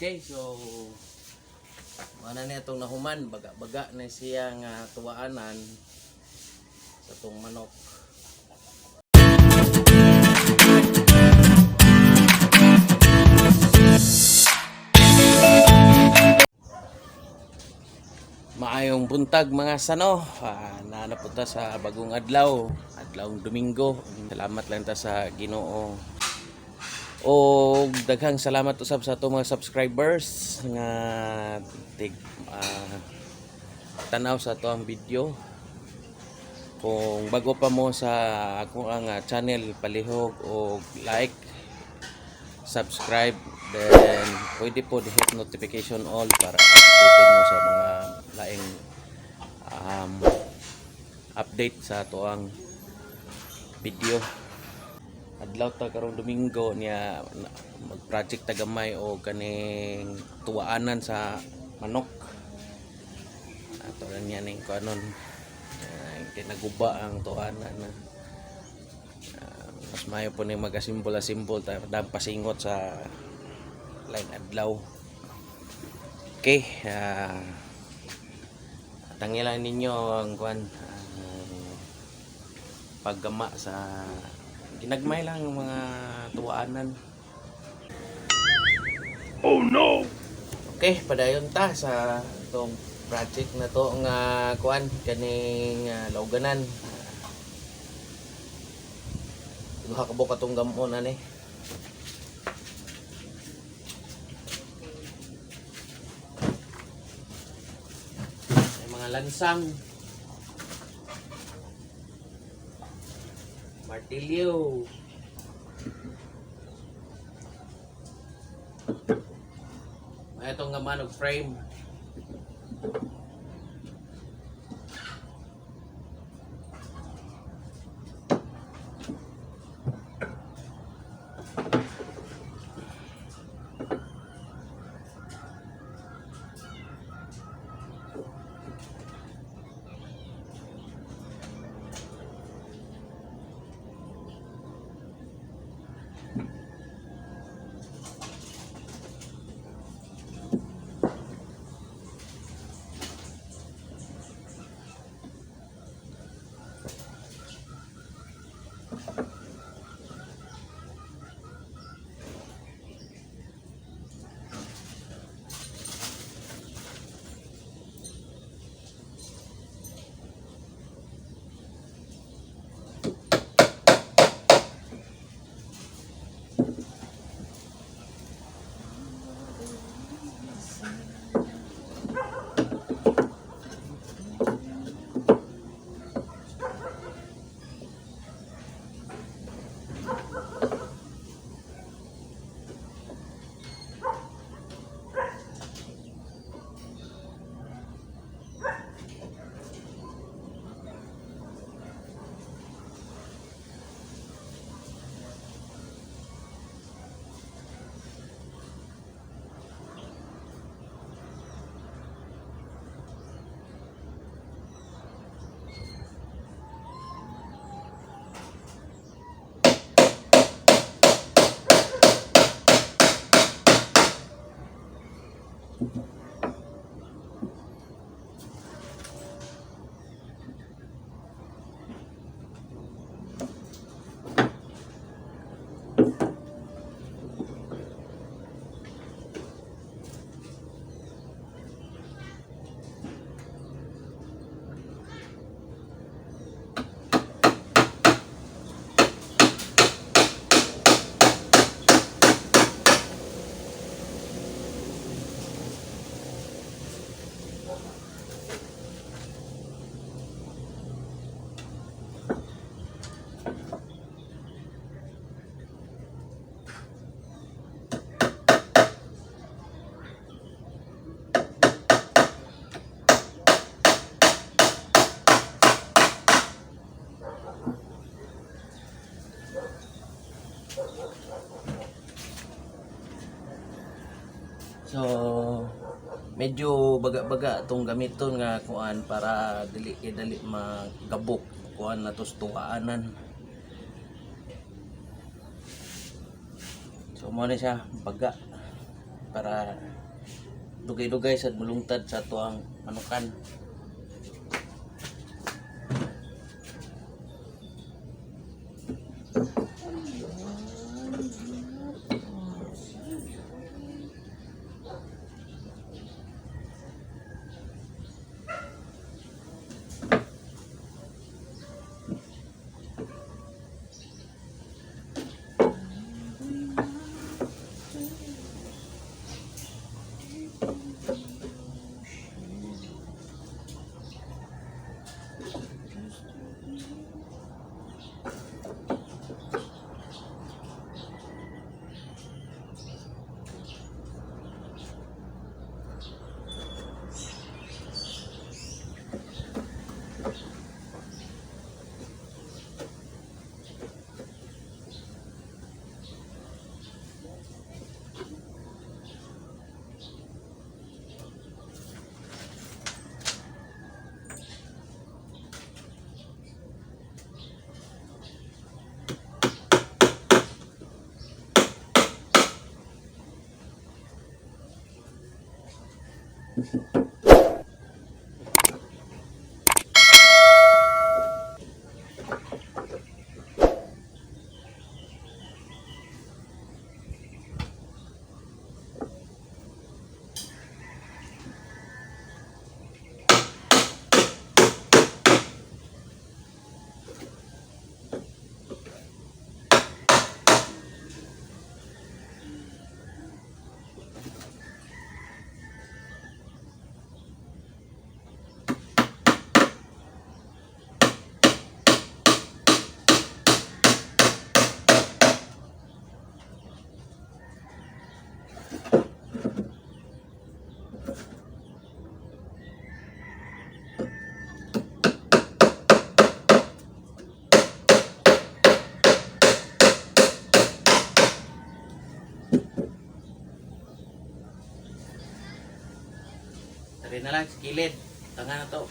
Okay, so mana niya itong nahuman, baga-baga na siya nga tuwaanan sa tong manok. Maayong buntag, mga sano. Naana po ta sa bagong adlaw, adlawng Domingo. Salamat lang ta sa Ginoo. O daghang salamat usab sa atong mga subscribers nga tig tanaw sa ato ang video. Kung bago pa mo sa ako ang channel, palihog og like, subscribe, then pwede po hit notification all para updated mo sa mga laing update sa ato ang video. Adlaw ta karong Domingo niya, mag-project ta gamay o kaning tuwaanan sa manok. Ato lang niya ning kuanon, kinaguba ang tuwaanan na. Mas maayo po ning mag-asimbol-asimbol ta dam pasingot sa laing adlaw. Okay, tangilan ninyo ang kuan, paggama sa ginagmay lang ang mga tuwaanan. Oh no! Okay, padayon ta sa itong project na to nga kuan, kaning lauganan. Duha ka buok atong gamon ani. May mga lansang. Martilyo. May itong nga manog frame. So medyo baga-baga itong gamiton nga kuan para dili kay dali magabok kuan na to sa tuwaanan. So mo na siya baga. Para dugay-dugay sad mulungtad sa atoang manukan. Tari na lang sa kilid. Tanga na to.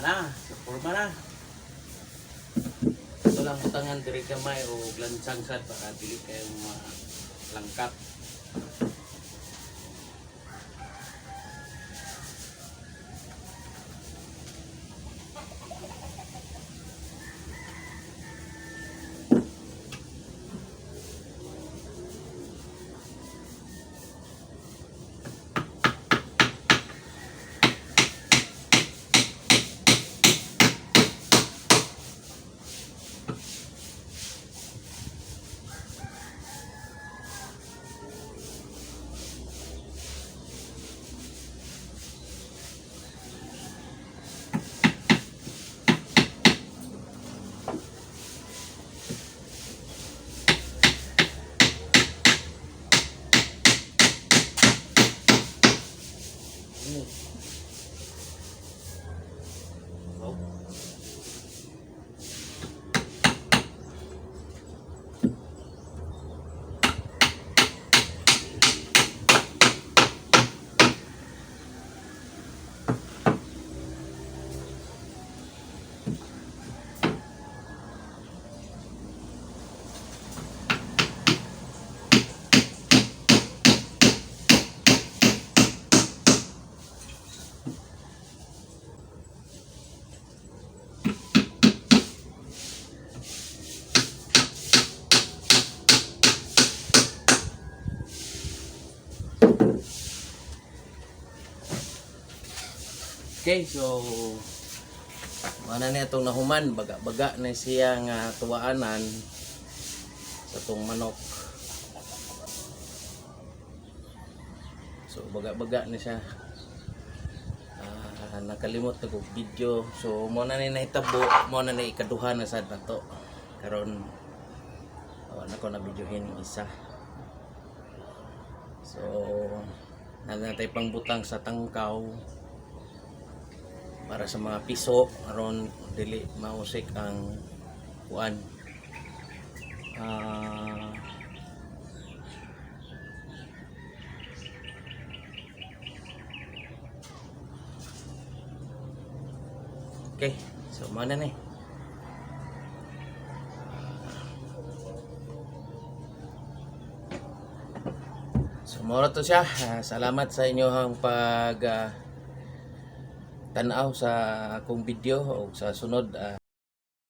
Ana, sa forma na. Ito lang butangan diri gamay o lansang sad para dili kayo ma Langkat. Oh. Okay, so mana na itong nahuman, baga-baga na siya nga tuwaanan sa tong manok. So baga-baga na siya. Ah, nakalimot na kog video. So mo na ni nahitabo, mo na ni ikaduha na sad nato. Karon oh, nako na videohin yung isa. So na natay pangbutang sa tangkaw para sa mga piso aron dili mausik ang kuan. Ah, okay, so mana na eh. So mora to siya. Ah, salamat sa inyong pag tanaw sa akong video o sa sunod.